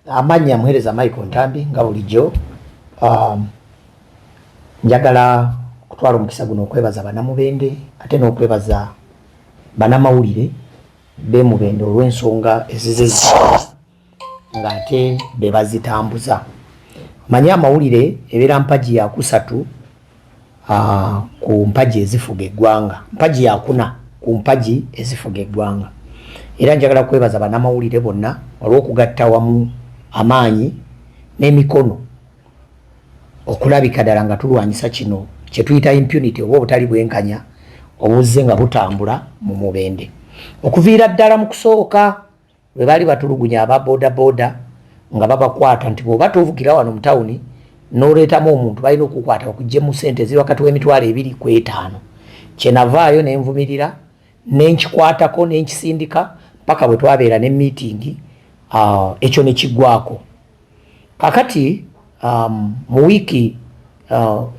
Amannya muheereza Michael Ntambi. Nga bulijjo, njagala kutwala omukisa guno okwebaza Banamubende ate n'okwebaza banamawulire b'emubende olw'ensonga ezize ng'ate be bazitambuza. Manye amawulire ebeera mpagi yakusatu ku mpagi ezifuga eggwanga, mpagi yakuna ku mpagi ezifuga eggwanga. Era njagala kwebaza banamawulire bonna olw'okugatta wamu amaanyi n'emikono okulabika ddala nga tulwanyisa kino kyetuyita impunity oba obutali bwenkanya obuzze nga butambula mu Mubende okuviira ddala mu kusooka bwe baali batulugunya aba bodaboda nga babakwata nti bw'oba tovugira wano mu tawuni n'oleetamu omuntu, balina okukwata bakuggyemu ssente eziri wakati w'emitwalo 2 ku 5. Kyenavaayo nenvumirira, nenkikwatako, nenkisindika paka bwe twabeera ne meeting, ekyo ne kiggwako. Kakati mu wiiki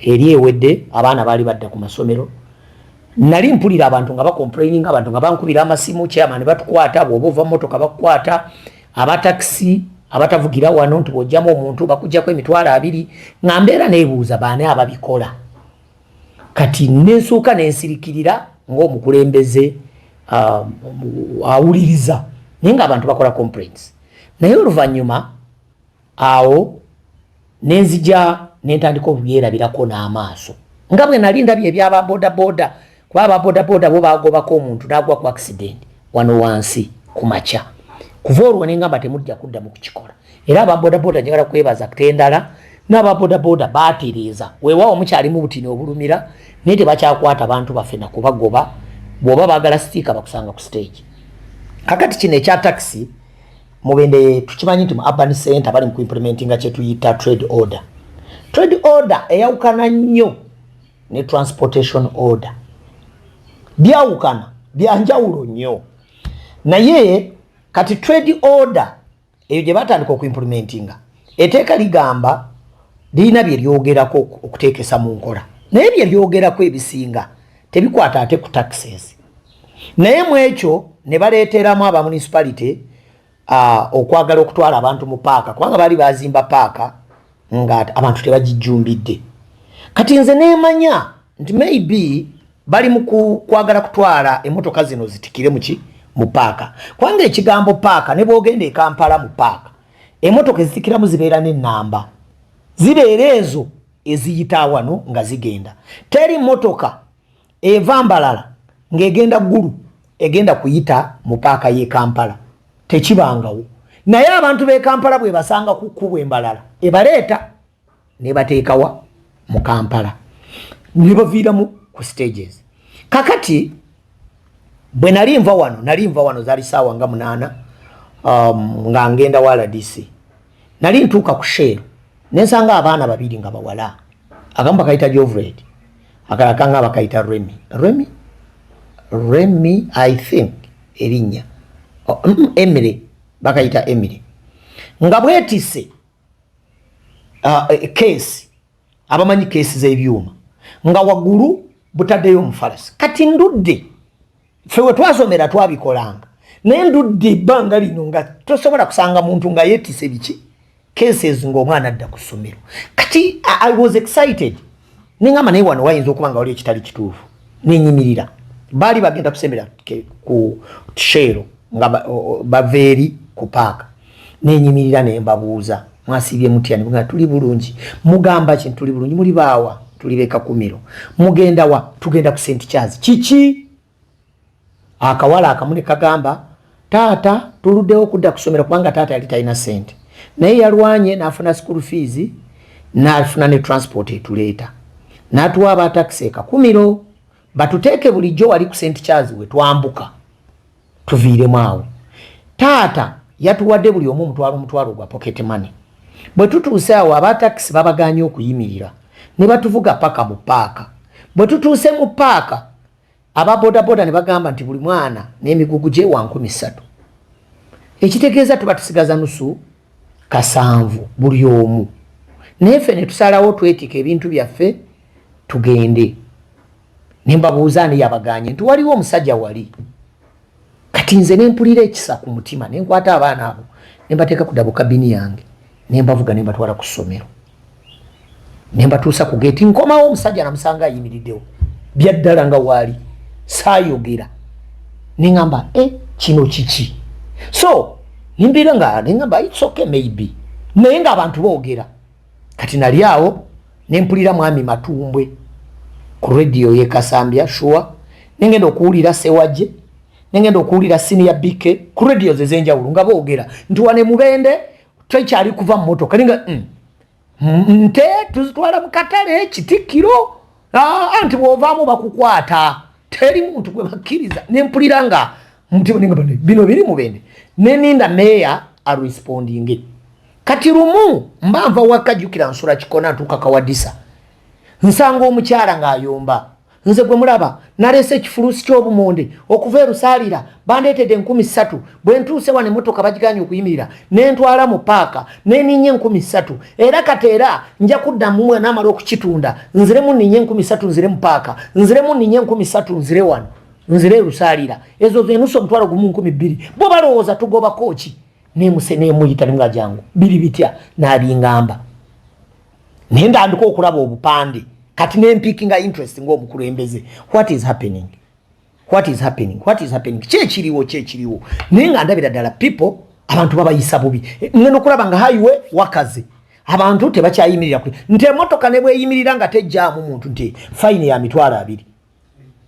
eri ewedde abaana baali badda ku masomero. Nali mpulira abantu nga bacomplaininga, abantu nga bankubira amasimu, "Chairman, batukwata, bw'oba ova motoka bakukwata, abatakisi abatavugira wano nti bw'ojjamu omuntu bakuggyako 20,000." Nga mbeera neebuuza baani ababikola. Kati nensuuka nensirikirira ng'omukulembeze awuliriza, naye ng'abantu bakola complaints. Naye oluvannyuma awo nenzija nentandika obubyerabirako n'amaaso nga bwe nali ndabye ebyaba bodaboda, kuba aba bodaboda bo bagobako omuntu n'agwa ku accident wano wansi ku makya. Kuva olwo nengamba temujja kuddamu kukikola. Era aba bodaboda njagala kwebaza Tendala n'aba bodaboda batereeza. Weewaawo mukyalimu butini obulumira, naye tebakyakwata bantu baffe nakubagoba. Bw'oba baagala sticker, bakusanga ku stage. Kakati kino ekya taxi Mubende, tukimanyi nti mu urban center bali mu kuimplementinga kyetuyita trade order. Trade order eyawukana nnyo ne transportation order, byawukana, byanjawulo nnyo. Naye kati trade order eyo gye batandika okuimplementinga, eteeka ligamba lirina bye lyogerako okuteekesa mu nkola, naye bye lyogerako ebisinga tebikwata ate ku taxes. Naye mu ekyo ne baleeteramu aba municipality okwagala okutwala abantu mu paaka, kubanga baali bazimba paaka nga abantu tebagijjumbidde. Kati nze neemanya nti maybe bali mu kwagala kutwala emotoka zino zitikire muki mu paaka, kubanga ekigambo paaka, ne bwogenda e Kampala mu paaka, emotoka ezitikiramu zibeera n'ennamba, zibeera ezo eziyita wano nga zigenda. Teri motoka eva Mbalala ng'egenda Ggulu egenda kuyita mu paaka y'e Kampala, tekibangawo. Naye abantu b'e Kampala bwe basanga ku kkubo embalala ebaleeta nebateekawa mu Kampala ne baviiramu ku stages. Kakati bwe nali nva wano, nali nva wano zaali saawa nga 8, nga ngenda wa RDC. Nali ntuuka ku Shell nensanga abaana babiri nga bawala, akamu bakayita Jovred, akalala kanga bakayita Remy, Remy, Remy I think erinnya. Oh, Emily, bakayita Emily, nga bwetisse case, abamanyi case z'ebyuma, nga waggulu butaddeyo omufalasi. Kati ndudde ffe we twasomera twabikolanga, naye ndudde ebbanga lino nga tosobola kusanga muntu nga yeetisse biki cases ng'omwana adda ku ssomero. Kati I was excited, neŋŋamba naye wano wayinza okuba nga wali ekitali kituufu. Nenyimirira, baali bagenda kusembera ku Shell nga bava eri ku paaka. Nenyimirira nembabuuza, "Mwasiibye mutya?" Nebagamba, "Tuli bulungi." "Mugamba ki?" "Tuli bulungi." "Muli baawa?" "Tuli bekakumiro." "Mugenda wa?" "Tugenda ku St Charles." "Kiki?" Akawala akamu ne kagamba, "Taata tuluddewo okudda kusomero," kubanga taata yali talina sente, naye yalwanye n'afuna school fees, n'afuna ne transport etuleeta, n'atuwa abatakisi ekakumiro batuteeke bulijjo wali ku St Charles we twambuka tuviiremu awo. Taata yatuwadde buli omu omutwalo omutwalo gwa pocket money. Bwe tutuuse awo, abatakisi babaganye okuyimirira ne batuvuga paka mu paaka. Bwe tutuuse mu paaka, aba bodaboda ne bagamba nti buli mwana n'emigugu gye wa 3,000, ekitegeeza tuba tusigaza nusu kasanvu buli omu. Naye ffe ne tusalawo twetika ebintu byaffe tugende. Ne mbabuuza ani yabaganye, nti waliwo omusajja wali. Kati nze nempulira ekisa ku mutima, nenkwata abaana abo. Nembateeka ku double cabin yange, nembavuga, nembatwala ku ssomero, nembatuusa ku geeti. Nkomawo, omusajja namusanga ayimiriddewo byaddala nga waali. Saayogera, neŋamba, "E, kino kiki?" So nimbeera nga neŋamba, "It's okay, maybe." Naye ng'abantu boogera. Kati nali awo nempulira Mwami Matumbwe ku rediyo yekasambya sure, nengenda okuwulira Sewajje, nengenda okuwulira Senior BK ku rediyo ezenjawulo nga boogera nti wane Mubende tekyali kuva mu motoka, ninga nte tuzitwala mu katale Kitikkiro. Anti bw'ovaamu bakukwata, teri muntu gwe bakkiriza. Nempulira nga bino biri Mubende, neninda meeya arespondinge. Kati lumu mba nva wakajjukira nsula Kikona, ntuuka Kawadisa, nsanga omukyala ng'ayomba, "Nze gwe mulaba naleese ekifuluusi ky'obumonde okuva erusaalira, bandeetedde 3000. Bwe ntuuse wano emmotoka bagiganye okuyimirira, nentwala mu paaka, neninya 3000. Era kati era nja kuddamu naamala okukitunda, nziremu ninye 3000, nzire mu paaka, nziremu ninye 3000, nzire wano, nzire erusaalira. Ezo zenusu 10,000, 2,000. Bo balowooza tugobako ki?" Nemuse nemuyita, nimga, "Jangu, biri bitya?" N'abingamba, naye ndandika okulaba obupande. Kati nempickinga interest ngaomukulembeze, what is happening, what is happening, what is happening? Kyekiriwo, kyekiriwo? Naye nga ndabira ddala people, abantu babayisa bubi. Ngenda okulaba nga highway wakaze, abantu tebakyayimirira nti emotoka ne bweyimirira nga tejjaamu muntu, nti fine ya 20,000.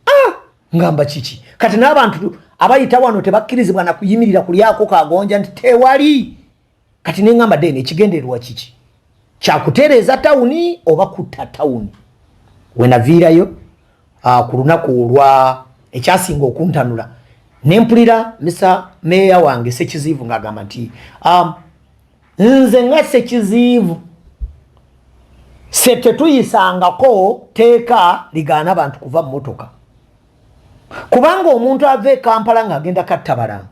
Ah, ngamba kiki? Kati n'abantu abayita wano tebakkirizibwa nakuyimirira kulyako kagonja, nti tewali. Kati neŋŋamba, then ekigendererwa kiki? Kyakutereeza tawuni oba kutta tawuni? Wenaviirayo ku lunaku olwa ekyasinga okuntanula, nempulira misa meeya wange Sekiziivu ng'agamba nti nze nga Sekiziivu se tetuyisangako teeka ligaana bantu kuva mu motoka, kubanga omuntu ava e Kampala ng'agenda Kattabalanga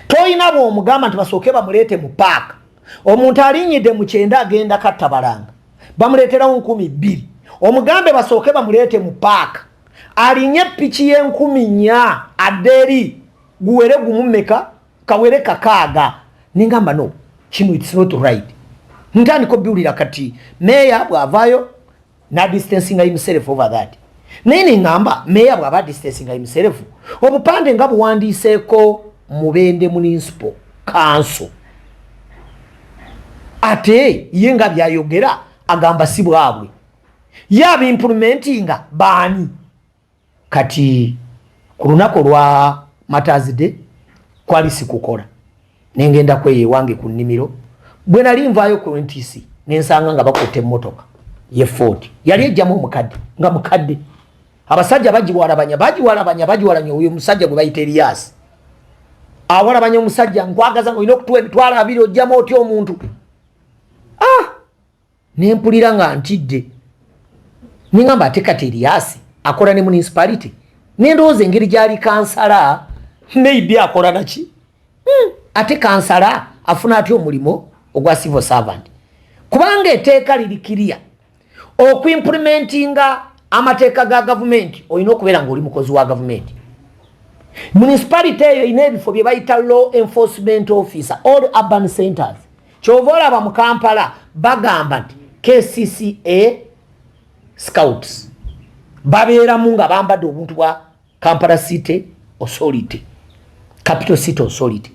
toyina bw'omugamba nti basooke bamuleete mu paaka. Omuntu alinyidde mu 90 agenda Kattabalanga, bamuleeterawo 2000, omugambe basooke bamuleete mu paaka, alinye piki y'4000 adde eri, guwere gumumeka kawere 6,000. Ningamba, "No, kino it's not right." Ntandika obiwulira. Kati meeya bw'avaayo na distancing himself over that, naye neŋŋamba, meeya bw'aba distancing himself, obupande nga buwandiiseeko Mubende Municipal Council, ate ye nga byayogera agamba si bwabwe, ye abiimplementinga baani? Kati ku lunaku olwa Martyrs Day kwali sikukola, nengenda kweyo ewange ku nnimiro. Bwe nali nvaayo ku NTC, nensanga nga bakutte emmotoka ye Ford, yali ejjamu omukadde nga mukadde. Abasajja bagiwalabanya, bagiwalabanya, bagiwalanya. Oyo omusajja gwe bayita Eriyasi awalabanya omusajja, "Nkwagaza, olina okutuwa 20,000, ojjamu otya omuntu?" Ah, nempulira nga ntidde, neŋamba, ate kati Eriyasi akola ne municipality? Nendowooza engeri gyali kansala, maybe akola naki. Ate kansala afuna atya omulimu ogwa civil servant? Kubanga eteeka liri clear, okuimplementinga amateeka ga gavumenti olina okubeera nga oli mukozi wa gavumenti. Municipality eyo erina ebifo bye bayita law enforcement officer, all urban centers. Kyova olaba mu Kampala bagamba nti KCCA scouts babeeramu nga bambadde obuntu bwa Kampala City Authority, Capital City Authority.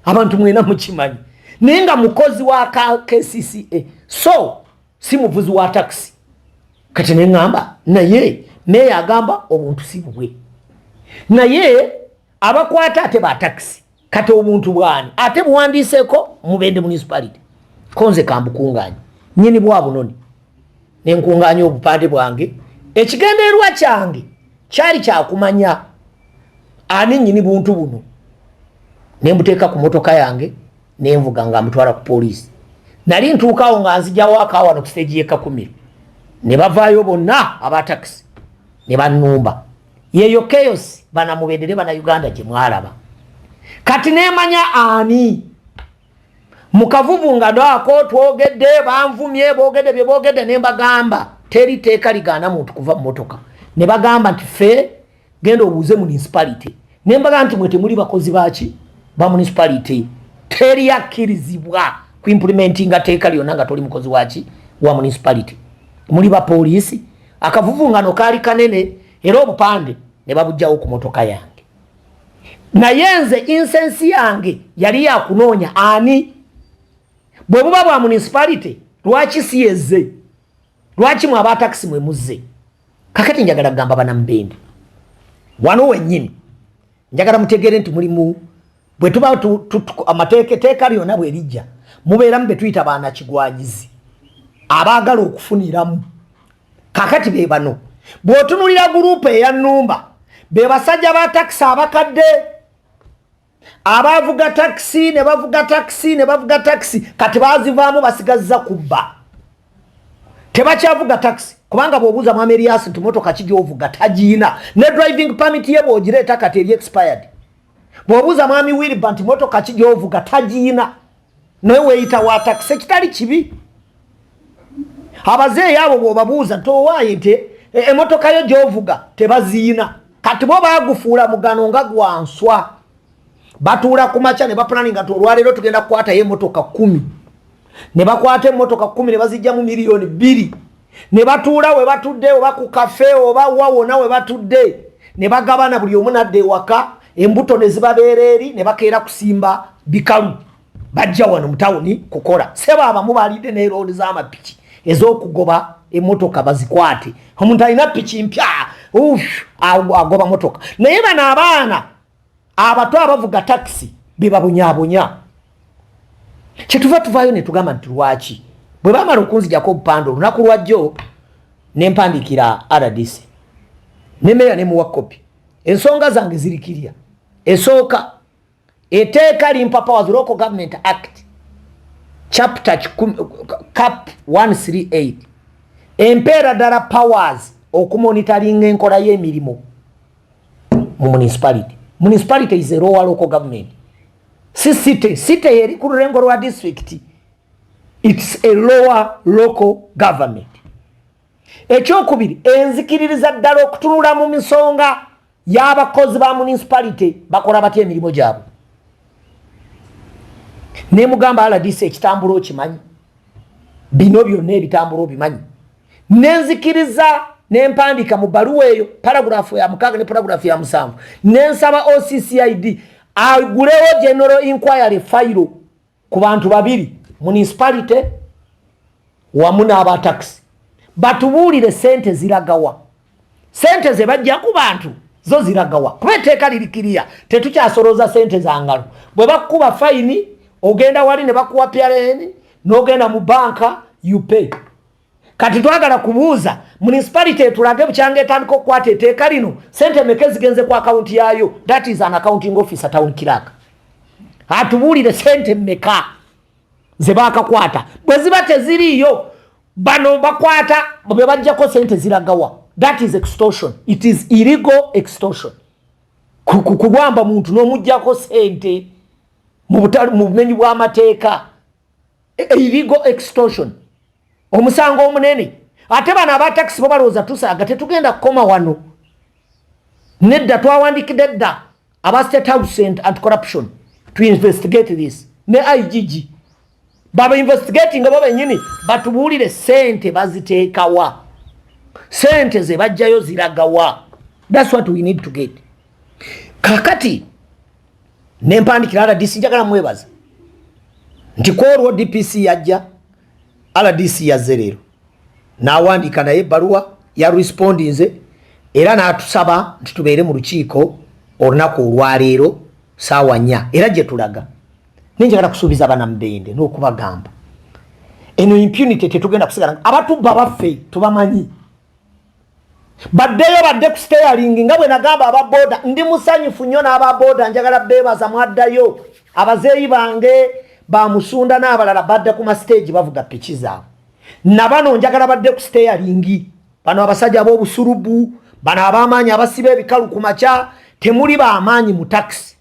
Abantu mwena mukimanyi, naye nga mukozi wa KCCA, so si muvuzi wa taxi. Kati neŋŋamba, naye meeya agamba obuntu si bubwe, naye abakwata ate ba taxi. Kati obuntu bwani? Ate buwandiiseeko Mubende Municipality. Konze kambukunganya, nyini bwa bunoni. Nenkunganya obupande bwange. Ekigendererwa kyange kyali kyakumanya ani nyini buntu buno. Nembuteeka ku motoka yange, nenvuga nga mutwala ku poliisi. Nali ntuukaawo nga nzijawo akawano ku siteegi y'ekakumiro, ne bavaayo bonna aba takisi ne bannumba. Yeyo chaos banamubendere Bannayuganda gye mwalaba. Kati nemanya ani mukavuvungano ako. Twogedde, banvumye, boogedde bye boogedde, ne mbagamba teri teeka ligaana muntu kuva mu motoka. Ne bagamba nti fe genda obuuze municipality. Ne mbagamba nti mwe temuli bakozi baki ba municipality. Teri akkirizibwa ku implementinga teeka lyonna nga toli mukozi waki wa municipality. Muli bapoliisi. Akavuvungano kaali kanene, era obupande ne babugjawo ku motoka yange. Naye nze intention yange yali yakunoonya ani. Bwe buba bwa municipality, lwaki siyezze? Lwaki mwe abatakisi mwe muzze? Kakati njagala kugamba banamubende wano wennyini, njagala mutegeere nti mulimu bwe tuba amateeka, etteeka lyonna bwe lijja, mubeeramu be tuyita baanakigwanyizi abaagala okufuniramu. Kakati be bano bw'otunulira group eya nnumba, be basajja ba takisi abakadde abavuga takisi ne bavuga takisi ne bavuga takisi, kati bazivaamu, basigazza kubba, tebakyavuga takisi. Kubanga bw'obuuza mwami Erias nti motoka ki gy'ovuga, tagiina, ne driving permit ye bw'ogireeta kati eri expired. Bw'obuuza mwami Wilba nti motoka ki gy'ovuga, tagiina, naye weeyita wa takisi, ekitali kibi. Abazeeyi abo bw'obabuuza nti owaaye nti emotoka yo gy'ovuga, tebaziina. Kati bo baagufuula mugano nga gwanswa. Batuula ku makya ne baplanninga nti olwaleero tugenda kukwatayo emotoka 10, ne bakwata emotoka 10 ne bazijjamu 2 miliyoni, ne batuula we batudde, oba ku cafe oba wa wona we batudde, ne bagabana, buli omu nadda ewaka, embuto ne zibabeera eri, ne bakeera kusimba bikalu. Bajja wano mu tawuni kukola. Seba, abamu balidde neroodi z'amapiki ez'okugoba emotoka bazikwate. Omuntu alina piki mpya agoba motoka. Naye bano abaana abato abavuga takisi bebabonyabonya. Kyetuva tuvaayo ne tugamba nti lwaki bwe bamala okunzijako obupande olunaku lwajjo, nempandiikira RDC ne meya nemuwa kopi. Ensonga zange ziri clear. Esooka, eteeka limpa powers, Local Government Act chapter cap 138, empeera ddala powers okumonitoringa enkola y'emirimu mu municipality. Municipality is a lower local government, si city. City eri ku lulengo lwa district. It's a lower local government. Ekyokubiri, enzikiririza ddala okutunula mu nsonga y'abakozi ba municipality, bakola batya emirimu gyabwe. Nemugamba, RDC, ekitambula okimanyi, bino byonna ebitambula obimanyi. Nenzikiriza nempandika mu baluwa eyo paragraph ya 6 ne paragraph ya 7, nensaba OCCID agulewo general inquiry file ku bantu babiri, municipality wamu n'abataxi, batubuulire sente ziragawa, sente ze bajja ku bantu zo ziragawa, kuba etteeka liri clear. Tetukyasolooza sente za ngalo. Bwe bakuba fine, ogenda wali ne bakuwa PRN, n'ogenda mu banka, you pay. Kati twagala kubuuza municipality etulage, bukyanga etandika okukwata etteeka lino, sente meke zigenze ku akawunti yaayo? That is an accounting officer, town clerk, atubuulire sente mmeka ze bakakwata. Bwe ziba teziriiyo, bano bakwata bwe bajjako sente ziragawa? That is extortion. It is illegal extortion. Kulwamba muntu n'omugjako sente mu bumenyi bw'amateeka, illegal extortion, omusango omunene. Ate bano abatakisi bo balowooza tusaaga. Tetugenda kukoma wano, nedda. Twawandikidde dda aba State House and Anti Corruption to investigate this, ne IGG baba investigating bo benyini, batubuulire sente baziteekawa, sente ze bajjayo ziragawa. That's what we need to get. Kakati nempandikira RDC. Njagala mwebaza nti kwolwo DPC yajja, RDC yazze leero n'awandiika naye ebbaluwa ya respondinze, era n'atusaba nti tubeere mu lukiiko olunaku olwaleero saawa 4, era gye tulaga. Nenjagala kusuubiza banamubende n'okubagamba eno impunity tetugenda kusigala. Abatubba baffe tubamanyi, baddeyo, badde ku steering. Nga bwe nagamba aba boda, ndi musanyufu nnyo n'aba boda, njagala beebaza mwaddayo. Abazeeyi bange bamusunda n'abalala badde ku masiteegi bavuga piki zaabwe. Nabano njagala badde ku steering. Bano abasajja ab'obusulubu, bano ab'amaanyi abasiba ebikalu ku makya, temuli b'amaanyi mu takisi,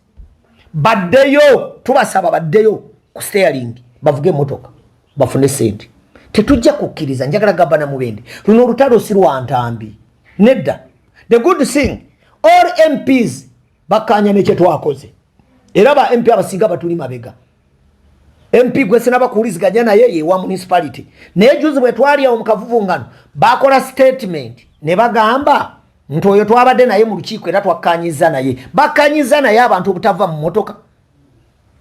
baddeyo. Tubasaba baddeyo ku steering bavuge emotoka bafune sente. Tetujja kukkiriza. Njagala gamba namubende, luno olutalo si lwa Ntambi, nedda. The good thing, all MPs bakkanya nekyetwakoze, era ba MP abasinga batuli mabega. MP gwe sinaba kuwuliziganya naye yewa municipality. Naye juzi bwe twali awo mu kavuvungano, bakola statement ne bagamba nti oyo twabadde naye mu lukiiko era twakkanyiza naye, bakkanyiza naye abantu obutava mu motoka.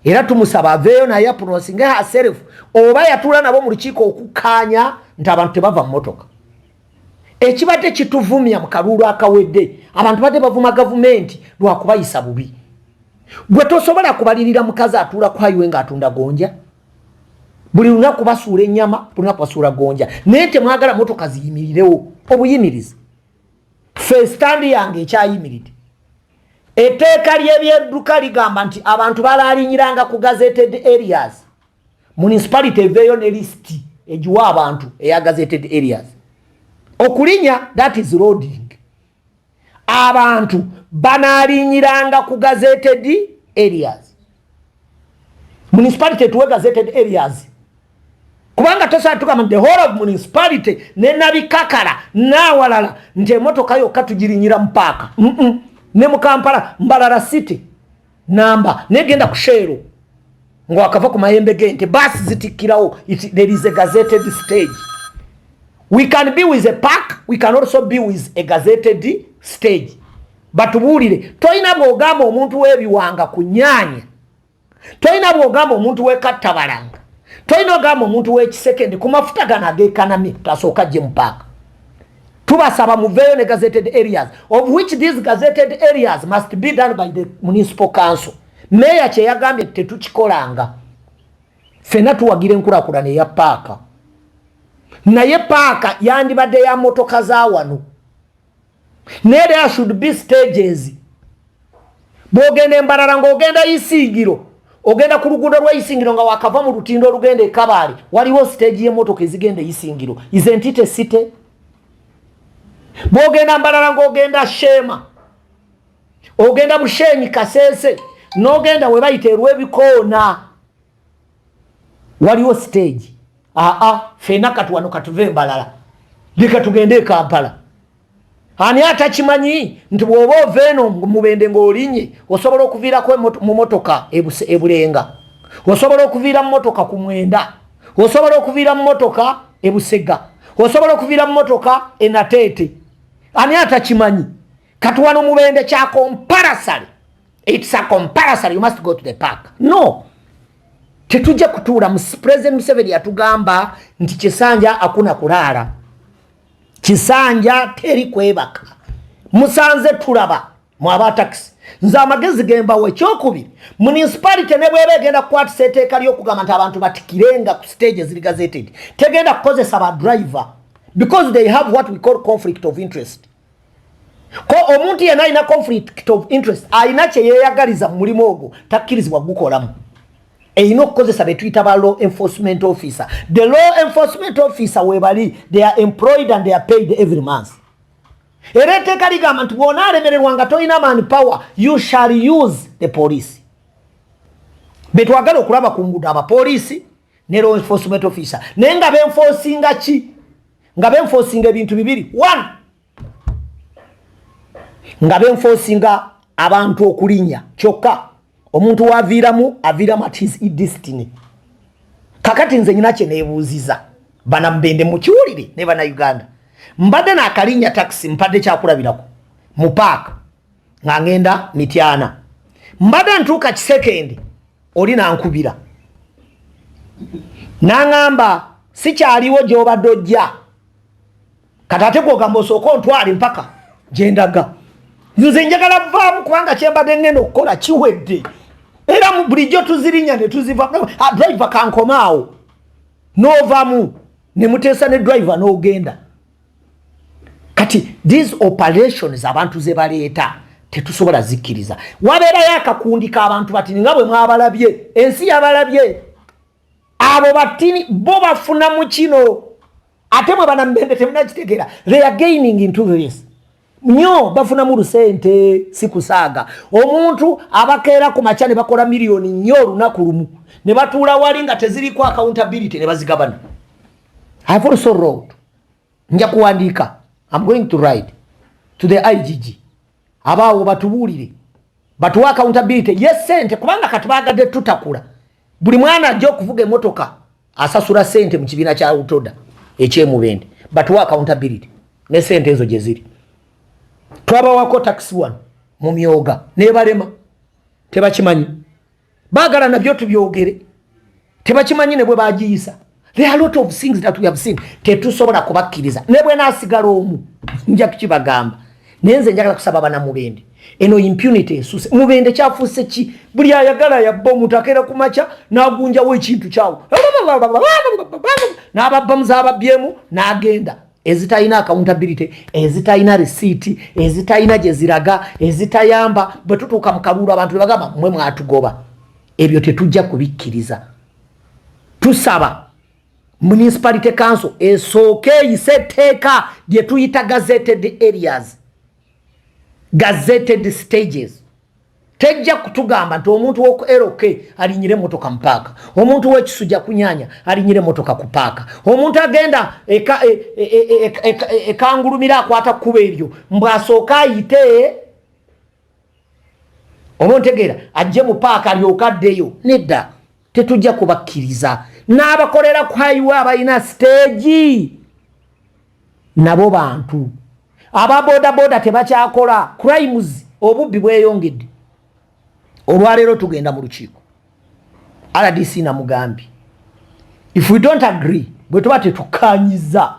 Era tumusaba aveeyo naye apronouncinge herself oba yatuula nabo mu lukiiko okukkaanya nti abantu tebava mu motoka. Ekibadde kituvumya mu kaluulu akawedde, abantu badde bavuma gavumenti lwakubayisa bubi. Gwe tosobola kubalirira mukazi atuula ku highway ng'atunda gonja. Buli lunaku basuula ennyama, buli lunaku basuula gonja, naye temwagala motoka ziyimirirewo obuyimirizi. Fe stand yange ekyayimiridde. Etteeka ly'ebyedduka ligamba nti abantu balalinyiranga ku gazetted areas. Municipality eveeyo ne lisiti egiwa abantu eya gazetted areas okulinya, that is loading. Abantu banalinyiranga ku gazetted areas. Municipality etuwe gazetted areas, kubanga tosobola tugamba the whole of municipality nenabikakala nawalala nti emotoka yokka tugirinyira mu paaka. Ne mu Kampala, Mbarara City namba negenda ku Shell ng'wakava ku mayembe gente, basi zitikkirawo. There is a gazetted stage. We can be with a park, we can also be with a gazetted stage. Batubuulire. Tolina bw'ogamba omuntu w'ebiwanga ku nyaanya, tolina bw'ogamba omuntu w'ekattabalanga, tolina ogamba omuntu w'ekisekendi ku mafuta gano agekanamye tasooka jje mu paaka. Tubasaba muveeyo ne gazetted areas, of which these gazetted areas must be done by the municipal council. Meeya kyeyagambye tetukikolanga. Ffenna tuwagira enkulaakulana eya paaka, naye paaka yandibadde ya motoka za wano, naye there should be stages. Bwogenda embalala ng'ogenda Isingiro, ogenda ku luguudo lwa Isingiro nga wakava mu lutindo olugenda ekabaale, waliwo stage y'emmotoka ezigenda Isingiro. Isn't it a city? Bwogenda Mbalala ng'ogenda Sheema, ogenda Bushenyi, Kasese, n'ogenda we bayita Erwebikoona, waliwo stage. Aa, fena kati wano katuve embalala, leka tugende e Kampala. Ani atakimanyi nti bw'oba ova eno Mubende ng'olinye, osobola okuviirako mu motoka Ebulenga, osobola okuviira mu motoka ku Mwenda, osobola okuviira mu motoka Ebusega, osobola okuviira mu motoka Enateete? Ani atakimanyi? Kati wano Mubende kya compulsory, it's a compulsory, you must go to the park. No, tetujja kutuula. President Museveni yatugamba nti kisanja hakuna kulaala, kisanja teri kwebaka. Musanze tulaba mwaba takisi. Nze amagezi gembawo, ekyokubiri, municipality ne bweba egenda kukwatisa etteeka ly'okugamba nti abantu batikirenga ku stage eziri gazetted, tegenda kukozesa ba driver because they have what we call conflict of interest. Ko omuntu yenna alina conflict of interest, alina kyeyeyagaliza mu mulimu ogwo, takkirizibwa gukolamu. Erina okukozesa betuyita ba law enforcement officer. The law enforcement officer webali, they are employed and they are paid every month. Era etteeka ligamba nti bw'onaalemererwa nga tolina man power, you shall use the police. Betwagala okulaba ku nguudo, abapoliisi ne law enforcement officer. Naye nga benforcinga ki? Nga benforcinga ebintu bibiri. One, nga benforcinga abantu okulinnya. Kyokka omuntu waviiramu, aviiramu at his destiny. Kakati nze nyina kye neebuuziza, banamubende mukiwulire ne Bannayuganda. Mbadde naakalinnya takisi, mpadde kyakulabirako, mu paaka nga ngenda Mityana. Mbadde ntuuka Kisekendi, oli nankubira naŋŋamba sikyaliwo gy'obadde ojja. Kati ate gwogamba osooka ontwale mpaka gyendaga. Nze njagala vaamu kubanga kyembadde ngenda okukola kiwedde. Era bulijjo tuzirinya ne tuziva. Ah, driver, kankomaawo. N'ovamu ne muteesa ne driver n'ogenda. Kati these operations abantu ze baleeta tetusobola zikkiriza. Wabeerayo akakundi k'abantu batini nga bwe mwabalabye, ensi yabalabye. Abo batini bo bafuna mu kino. Ate mwe banamubende temunakitegeera, they are gaining into this nnyo. Bafunamu lusente, si kusaaga. Omuntu abakeera ku makya ne bakola miliyoni nnyo olunaku lumu, ne batuula wali nga teziriko accountability ne bazigabana. I have also wrote, nja kuwandiika, I'm going to write to the IGG. Abaawo batubuulire, batuwe accountability ye sente, kubanga kati bagadde tutakula. Buli mwana ajja okuvuga emotoka asasula sente mu kibiina kya UTODA ekyemubende. Batuwa accountability ne sente ezo gye ziri. Twabawako taxi one mu myoga nebalema, tebakimanyi. Baagala nabyo tubyogere, tebakimanyi ne bwe bagiyisa. There are a lot of things that we have seen. Tetusobola kubakkiriza. Ne bwe naasigala omu, nja kukibagamba. Naye nze njagala kusaba banamubende, eno impunity esuse. Mubende kyafuuse ki? Buli ayagala yabba omuntu akeera ku makya n'agunjawo ekintu kyawo, n'ababbamu z'ababbyemu n'agenda, ezitalina accountability, ezitalina risiiti, ezitalina gye ziraga, ezitayamba. Bwe tutuuka mu kalulu, abantu ne bagamba, "Mwe mwatugoba." Ebyo tetujja kubikkiriza. Tusaba municipality council esooke eyise etteeka lye tuyita gazetted areas, gazetted stages. Tejja kutugamba nti omuntu woku LK alinyire emotoka mu paaka, omuntu w'ekisujja kunyanya alinyire emotoka ku paaka, omuntu agenda ekangulumira akwata kkuba eryo mbw'asooka ayite, oba ontegeera, ajje mu paaka alyoke addeyo. Nedda, tetujja kubakkiriza. N'abakolera ku highway abalina siteegi nabo bantu. Aba bodaboda tebakyakola crimes, obubbi bweyongedde. Olwaleero tugenda mu lukiiko. RDC namugambye, if we don't agree, bwe tuba tetukanyiza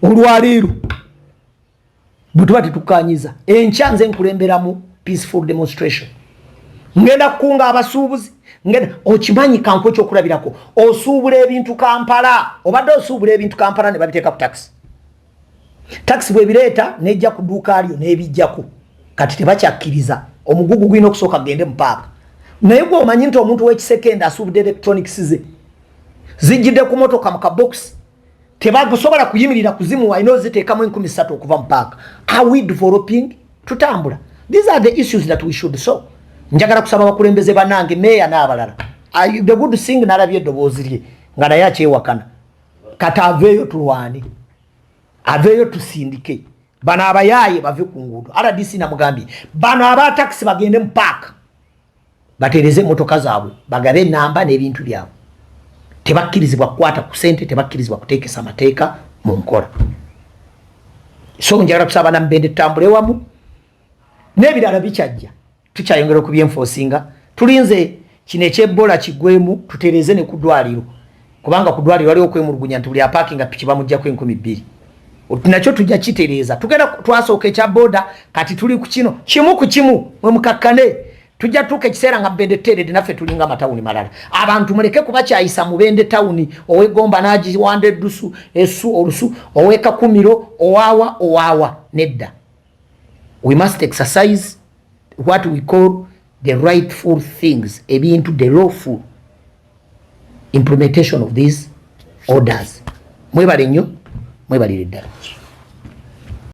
olwaleero, bwe tuba tetukanyiza, enkya nze nkulemberamu peaceful demonstration. Ngenda kukunga abasuubuzi. Ngenda, okimanyi, kanku ekyokulabirako, osuubula ebintu Kampala, obadde osuubula ebintu Kampala ne babiteeka ku taxi. Taxi bwebireeta nejja ku dduuka lyo n'ebijjako. Kati tebakyakkiriza, omugugu gulina okusooka gende mu paaka. Naye gwe omanyi nti omuntu w'ekisekende asuubudde electronics ze zijjidde ku motoka mu kabokisi, tebasobola kuyimirira kuzimuwa, alina oziteekamu 3000 okuva mu paaka. Are we developing? Tutambula? These are the issues that we should solve. Njagala kusaba abakulembeze bannange, meeya n'abalala. The good thing, nalabye eddoboozi lye nga naye akyewakana. Kati aveeyo tulwane, aveeyo tusindike bano abayaaye bave ku nguudo. RDC namugambye, bano abatakisi bagende mu paaka batereze emotoka zaabwe, bagabe enamba n'ebintu byabwe. Tebakkirizibwa kukwata ku sente, tebakkirizibwa kuteekesa amateeka mu nkola. So njagala kusaba namubende tutambule wamu. N'ebirala bikyajja, tukyayongera okubyenforcinga. Tulinze kino ekyebola kigwemu, tutereze ne ku ddwaliro, kubanga ku ddwaliro waliwo okwemulugunya nti buli apaakinga piki bamugjako 2000. Nakyo tujja kitereeza. Tugenda, twasooka ekya boda, kati tuli ku kino. Kimu ku kimu, mwe mukakkane. Tujja tuuka ekiseera nga Mubende tuteeredde, naffe tulinga amatawuni malala. Abantu muleke kubakyayisa Mubende tawuni, owegomba n'agiwanda eddusu esu olusu, owekakumiro, owaawa owaawa. Nedda, we must exercise what we call the rightful things, ebintu, the lawful implementation of these orders. Mwebale nnyo, mwebalire ddala.